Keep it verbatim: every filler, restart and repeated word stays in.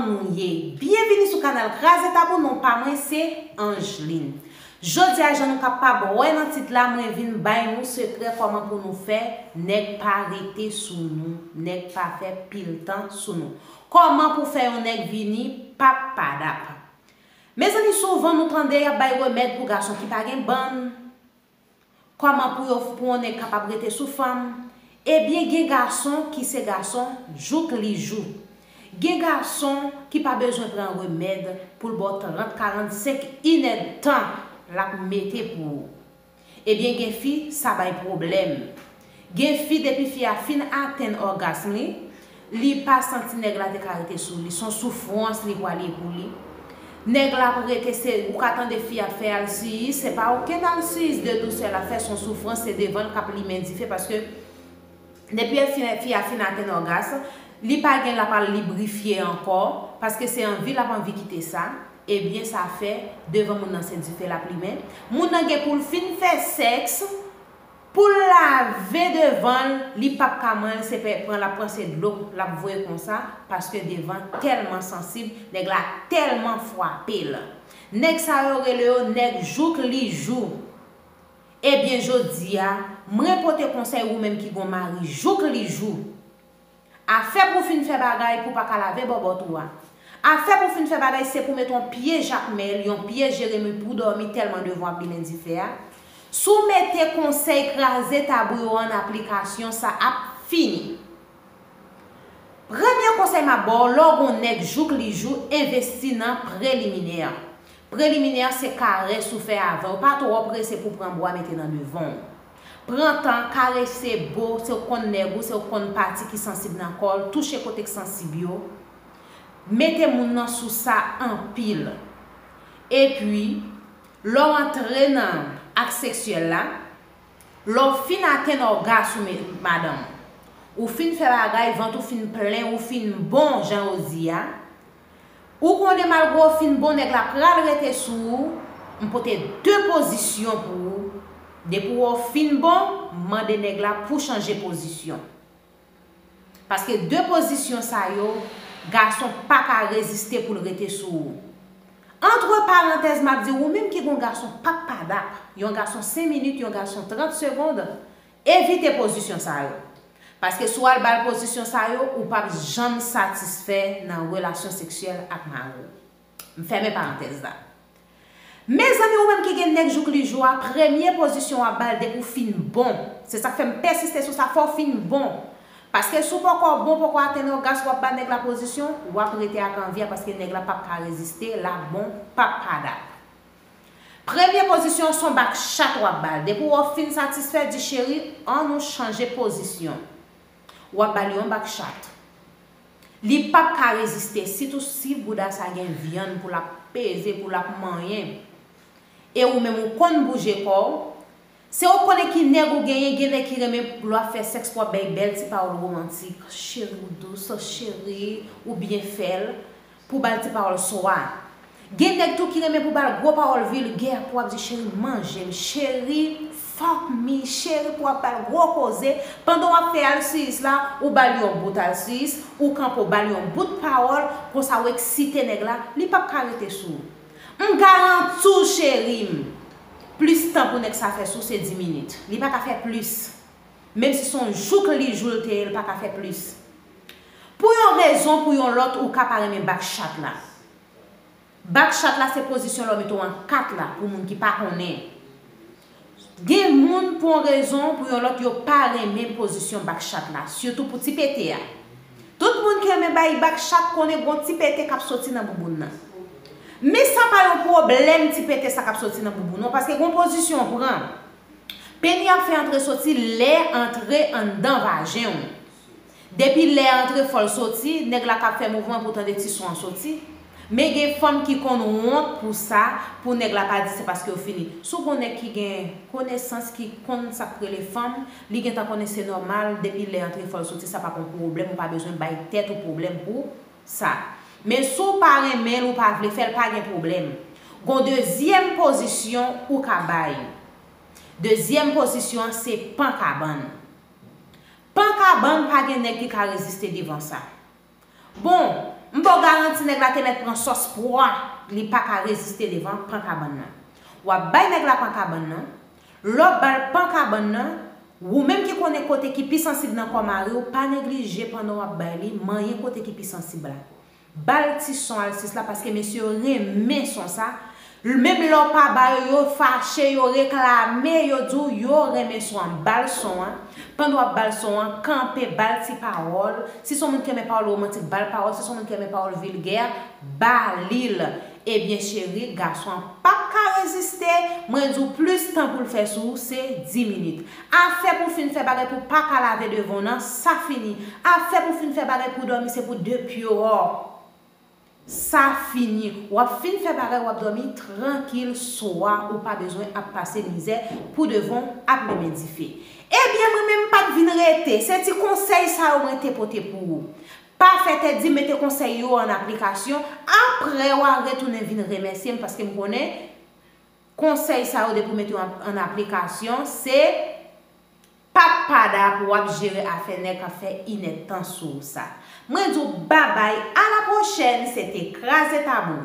nou ye? Byenvini sou kanal Kraze Tabou, non pa mwen se Angeline. Jodi a, jan nou kapab wè nan tit la, mwen vin bay nou sekrè kòman pou nou fè nèg pa rete sou nou, nèg pa fè pil tan sou nou. Kòman pou fè yon nèg vini pap padap. Mezanmi, souvan nou tande y ap bay remèd pou gason ki pa gen bann. Kòman pou yo, pou yon nèg kapab rete sou fanm? Ebyen, gen gason ki se gason jouk li jou. Gen gason ki pa bezwen pran remèd pou l ba w trant, karannsenk inèdtan l ap mete pou ou. Ebyen, gen fi, sa bay pwoblèm. Gen fi, depi fi a fin atenn ògasm li, li pa santi nèg la te ka rete sou li. Se yon soufrans li pral ye pou li. Nèg la ap rete, se, ou ka tande fi ap fè alsiyis, se pa okenn alsiyis de dousè l ap fè, se yon soufrans, se devan l k ap limen dife, paske depi fi, fi a fin atenn ògasm, li pa gen, l ap al librifye ankò, paske se anvi l ap anvi kite sa. Ebyen, sa fè, devan moun nan se dife l ap limen. Moun nan gen pou l fin fè sèks, pou l lave devan l, li p ap ka manyen, se pè, pran, l ap pran se dlo l ap voye konsa, paske devan tèlman sansib, nèg la tèlman frape l. Nèg sa yo rele yo nèg jouk li jou. Ebyen, jodi a, mwen pote konsèy ou menm ki gon mari jouk li jou. Afè pou fin fè bagay pou pa ka lave bòbòt ou a. Afè pou fin fè bagay se pou mete yon pye jakmèl, yon pye jeremi pou dòmi tèlman devan w ap limen dife a. Si w mete konsèy Kraze Tabou yo an aplikasyon, sa ap fini. Premye konsèy m ap ba w, lè w gon nèg jouk li jou, envesti nan preliminè. Preliminè se karès ou fè avan yo. Pa twò prese pou pran bwa mete nan devan w. Pran tan, karese bo, se w konn nèg ou, se w konn pati ki sansib nan kò l, touche kote k sansib yo. Mete moun nan sou sa anpil. Epi, lè w antre nan ak seksyèl la, lè w fin atenn ògasm ou, madanm, ou fin fè bagay, vant ou fin plen, ou fin bon, jan yo di a, ou konnen malgre w fin bon, nèg la pral rete sou ou, m pote de pozisyon pou ou. Depi w wè w fin bon, mande nèg la pou chanje pozisyon. Paske de pozisyon sa yo, gason pa ka reziste pou l rete sou ou. Antre parantèz, m ap di, ou menm ki gon gason p ap padap, yon gason senk minit, yon gason trant segonn, evite pozisyon sa yo. Paske si w al ba l pozisyon sa yo, ou p ap janm satisfè nan relasyon seksyèl ak mari w. M fèmen parantèz la. Mezanmi, ou menm ki gen nèg jouk li jou a, premye pozisyon w ap ba l depi w fin bon. Se sa k fè m pèsiste sou sa, fò w fin bon. Paske si w poko bon, poko atenn ògasm, w ap ba nèg la pozisyon, w ap rete ak anvi a paske nèg la p ap ka reziste, l ap bon, p ap padap. Premye pozisyon, se yon bak chat w ap ba l. Depi w fin satisfè, di, cheri, ann nou chanje pozisyon. W ap ba l yon bak chat. Li p ap ka reziste, sitou si bouda sa gen vyann pou l ap peze, pou l ap manyen. E ou menm ou konn bouje kò w. Se ou konnen ki nèg ou genyen, gen nèg ki renmen lè w ap fè sèks pou w ap bay bèl ti pawòl womantik. Cheri, ou dous, cheri, ou byen fè l. Pou ba l ti pawòl swa. Gen nèg tou ki renmen pou ba l gwo pawòl vilgè, pou w ap di, cheri, manje m, cheri, fuck me, cheri, pou w ap ba l gwo koze. Pandan w ap fè alsiyis la, ou ba l yon bout alsiyis, ou kanpe w ba l yon bout pawòl, konsa w eksite nèg la, li p ap ka rete sou ou. M garanti w, cheri m, plis tan pou nèg sa fè sou ou se dis minit. Li pa ka fè plis. Menm si se yon jouk li jou l te ye, li pa ka fè plis. Pou yon rezon, pou yon lòt, ou ka pa renmen bak chat la. Bak chat la se pozisyon lè w mete w an kat la, pou moun ki pa konnen. Gen moun, pou yon rezon, pou yon lòt, yo pa renmen pozisyon bak chat la, sitou pou ti pete a. Tout moun ki renmen bay bak chat konnen gon ti pete k ap soti nan bouboun nan. Men sa pa yon pwoblèm ti pete sa k ap soti nan bouboun nan, paske gon pozisyon w pran. Peni ap fè antre soti, lè antre anndan vajen w. Depi lè antre fò l soti, nèg la k ap fè mouvman pou w tande ti son an soti. Men gen fanm ki konn wont pou sa, pou nèg la pa di se paske yo fini. Si w gon nèg ki gen konesans, ki konn sa k rele fanm, li gentan konnen se nòmal, depi lè antre fò l soti, sa p ap yon pwoblèm, ou pa bezwen bay tèt ou pwoblèm pou sa. Men si w pa renmen l, ou pa vle fè l, pa gen pwoblèm. Gon dezyèm pozisyon ou ka bay. Dezyèm pozisyon an se pan kabann. Pan kabann, pa gen nèg ki ka reziste devan sa. Bon, M ba w garanti nèg la te mèt pran sòs pwa, li pa ka reziste devan pan kabann nan. W ap bay nèg la pan kabann nan, lè w ba l pan kabann nan, ou menm ki konnen kote ki pi sansib nan kò mari w, pa neglije pandan w ap bay li, manyen kote ki pi sansib la. Ba l ti son alsis la paske mesye yo renmen son sa. Menm lè w pa ba yo, yo fache, yo reklame, yo di w yo renmen son an. Ba l son an. Pandan w ap ba l son an, kanpe, ba l ti pawòl. Si se yon moun ki renmen pawòl womantik, ba l pawòl. Si se yon moun ki renmen pawòl vilgè, ba li l. Ebyen cheri, gason an p ap ka reziste. Mwen di w plis tan pou l fè sou ou se dis minit. Afè pou w fin fè bagay pou w pa ka lave devan w nan, sa fini. Afè pou w fin fè bagay pou w dòmi se pou de pye w. Sa fini. W ap fin fè bagay, w ap dòmi trankil, swa ou pa bezwen ap pase mizè pou devan w ap limen dife. Ebyen mwen menm m pa t vin rete, se ti konsèy sa yo mwen te pote pou ou. Pa fè tèt di, mete konsèy yo an aplikasyon, apre w a retounen vin remèsye m paske m konnen konsèy sa yo depi w mete yo an, an aplikasyon, se papada pou w ap jere afè nèg k ap fè inèdtan sou ou sa. Mwen di w babay, a la pwochèn, se te Kraze Tabou.